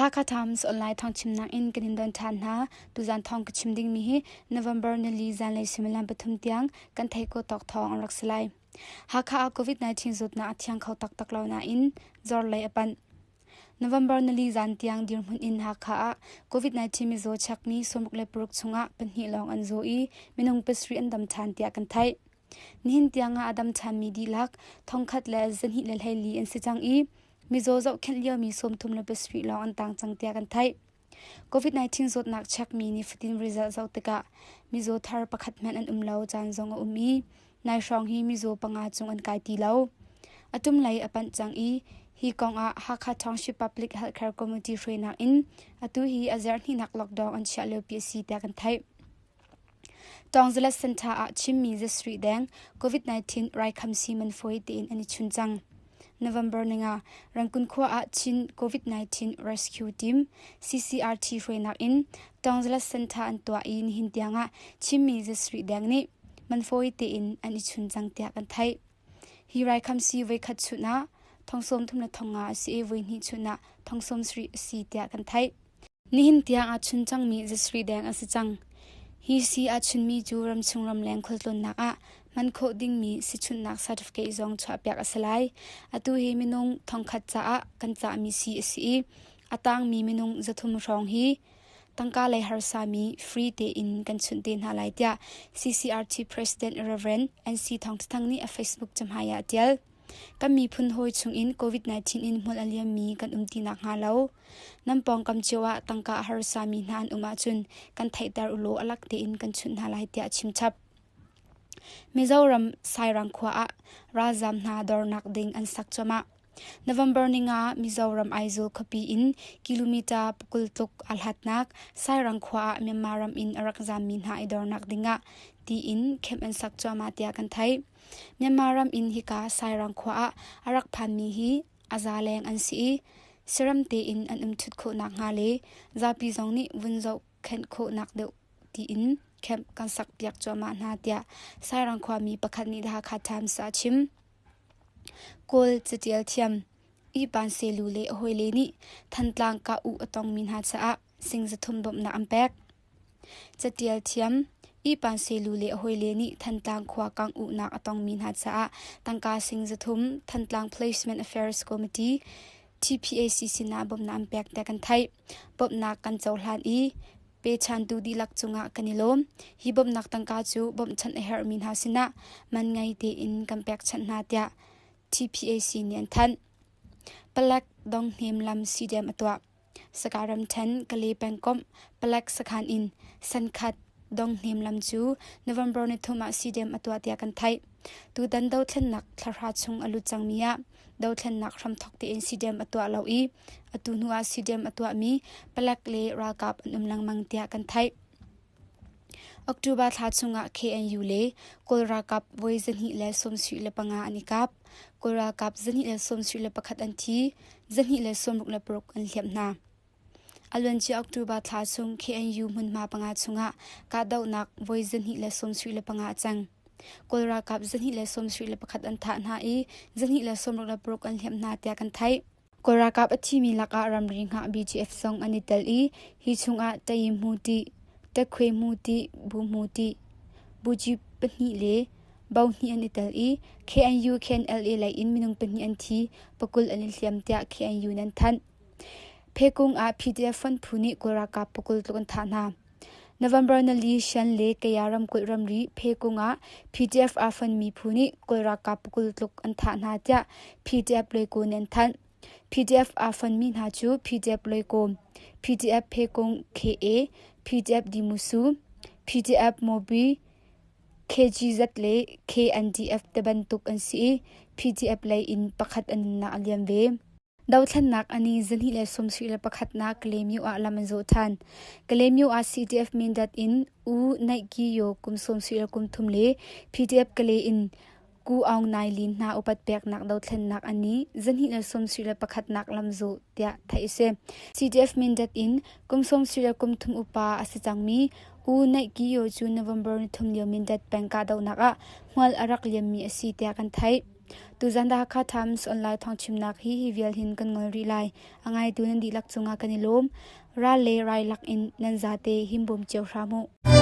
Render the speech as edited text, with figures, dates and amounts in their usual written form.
The Hakha Times online thawngchimnak in kan in don ṭhan hna. Tuzan thawng ka chim dingmi hi November nili zanlei suimilam pathum tiang kan theih ko tawk thawng an rak si lai. Hakha ah COVID-19 zawtnak a thiang kho taktak lo nain zor lei a panh. November nili zan tiang dirhmun in Hakha ah COVID-19 mizaw chekmi 66 chungah pahnih lawng an zaw i minung pasarih an dam ṭhan tiah kan theih. Nihin tiangah a dam ṭhanmi dihlak thongkhat le zahnih le hleili an si cang i mizaw zohkhenh liomi 37 lawng an tang cang tiah kan theih. COVID-19 zawtnak chekmi nifatin result zoh tikah mizaw thar pakhat hmanh an um lo caan zong a um i nai hrawng hi mizaw panga cung an kai ti lo. A tum lei a panh cang i hi kong ah Hakha Township Public Healthcare Committee hruainak in atu hi a zarhhnihnak lockdown an chiah liopi a si tiah kan theih. Tawngzalet Center ah Chinmi zasarih deng COVID-19 raikhamsi man fawi tein an i chun cang. November ninga Rangoon khua ah Chin COVID-19 Rescue Team CCRT hruainak in Tawngzalet Center an tuah i nihin tiangah Chinmi zasarih deng nih man fawi tein an i chun cang tiah kan theih. Hi raikhamsi voikhat chunh ah thong sawm thum le thong nga a si i voihnih chunh ah thong sawm sarih a si tiah kan theih. Nihin tiang aa chun cangmi zasarih deng a si cang. Hi sii aa chunmi cu ramchung ramleng khualtlawnnak ah hman khawh dingmi sichunhnak certificate zong chuahpiak a si lai. Atu hi minung thongkhat caah kan cahmi sii a si i a tangmi minung 300 hrawng hi tangka lei harsami free tein kan chunh te hna lai tiah CCRT President Rev. NC Thawng Tha Thang nih a Facebook cahmai ah a tial. Kan miphun hawi chungin COVID-19 in hmual a liammi kan um ti nakhnga lo nan pawngkam cio ah tangka a harsami hna an um ahcun kan theihter u law a lak tein kan chunh hna lai tiah a chim chap. Mizoram Sairang khua ah ralzaam hna dornak ding an sak cuahmah. November ninga Mizoram Aizawl khuapi in kilometer pakul tluk aa hlatnak Sairang khua ah Myanmar ram in a rak zaammi hna i dornak dingah tiin camp an sak cuahmah tiah kan theih. Myanmar ram in hika Sairang khua ah a rak phanmi hi a za leng an si i saram tein an umṭhut khawh nakhnga le zapi zong nih vun zohkhenh khawhnak deuh tiin camp kan sakpiak cuahmah hna tiah Sairang khuami pakhat nih The Hakha Times ah a chim. Kawl catial thiam Ipan Selu le a hawile nih Thantlang kah-uh a tongmi hna caah sing zathum bawmhnak an pek. Catial thiam Ipan Selu le a hawile nih Thantlang khua kangh-uhnak a tongmi hna caah tangka sing zathum Thantlang Placement Affairs Committee TPAC sinah bawmhnak an pek tiah kan theih. Bawmhnak kan cohlan i pechantu dihlak cungah kan i lawm. Hi bawmhnak tangka cu bawmhchanh a herhmi hna sinah man ngei tein kan pekchanh hna tiah TPAC nih an thanh. Palek Donghnem lam CDM a tuah. Saka ramṭhen Kale pengkomh palek sakhan in Sankhat Donghnem lam cu November nithum ah CDM a tuah tiah kan theih. Tutan dothlennak thlahra chung a lut cangmi ah dothlennak hramthawk tein CDM a tuah lo i atu hnu ah CDM a tuahmi palek le ralkap an um lengmang tiah kan theih. October thla chungah KNU le Kawl ralkap voi 275 an i kap. Kawl ralkap 271 an thi, 266 an hliamh hna. A luancia October thla chung KNU hmunhma panga chungah kahdohnak voi 275 a cang. Kawl ralkap 271 an thah hna i 266 an hliamh hna tiah kan theih. Kawl ralkap a thimi lakah ramri hngah BGF zong an i tel i hi chungah Tayi-hmu-tih, Takhwe-hmu-tih, Bu-hmu-tih, Buci pahnih le Bo hnih an i tel i KNU KNLA lei in minung pahnih an thi, pakul an i hliam tiah KNU nih an thanh. Phekung ah PDF fonh phu nih Kawl ralkap pakul tluk an thah hna. November nali Shan le Kaya ramkulh ramri Phekung ah PDF aa fonhmi phu nih Kawl ralkap pakul tluk an thah hna tiah PDF Loikaw nih an thanh. PDF aa fonhmi hna cu PDF Loikaw, PDF Phekung KA, PDF Dimusu, PDF Mobi, KGZ le KNDF tibantuk an si i PDF lei in pakhat a nunnak a liam ve. Dothlennak a ni 271 nak Kalaymyo ah lam an zawh ṭhan. Kalaymyo ah CDF Mindat in U Naih Kyi Yaw kum 93 le PDF Kalay in Ku Aung Nai Lin hna upat peknak dothlennak a ni 271 nak lam zawh tiah theih a si. CDF Mindat in kum 93 upa a si cangmi U Naih Kyi Yaw cu November nithum lio Mindat peng kahdohnak ah hmual a rak liammi a si tiah kan theih. Tuzan The Hakha Times online thawngchimnak hi hi vial hin kan ngol rih lai. A ngaitu nan dihlak cungah kan i lawm. Ral le rai lak in nan zate himbawm cio hram u.